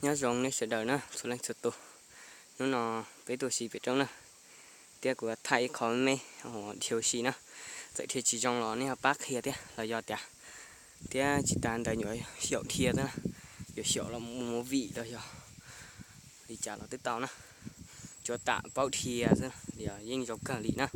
Nyob zoo nej sawv daws na, txhua leej txhua tus. Hnub no peb tuaj ua si pem roob na, thiab kuv thaij ib qho me me uas dhia ua si na. Txawm dhia tsis zoo los nej ho pab qhia thiab los yog tias, thiab tsis tas ntawd yuav xyaum dhia xwb na, yuav xyaum los mus vim los yog li cas los twb tau na. Tsuav tam paub dhia xwb, yeej zoo kawg li na.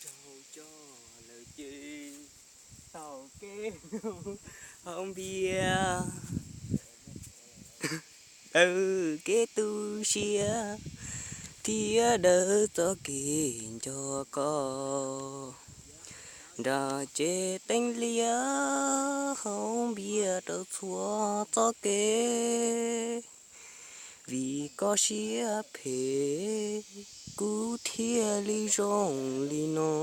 Raug coj lawm ces taug kev hauv npias, daws kev tu siab thiab daws txoj kev nco koj. Nram tsev teeb liab hauv npias raws txhua txoj kev, vim koj siab phem kuv thiaj li zoo li no.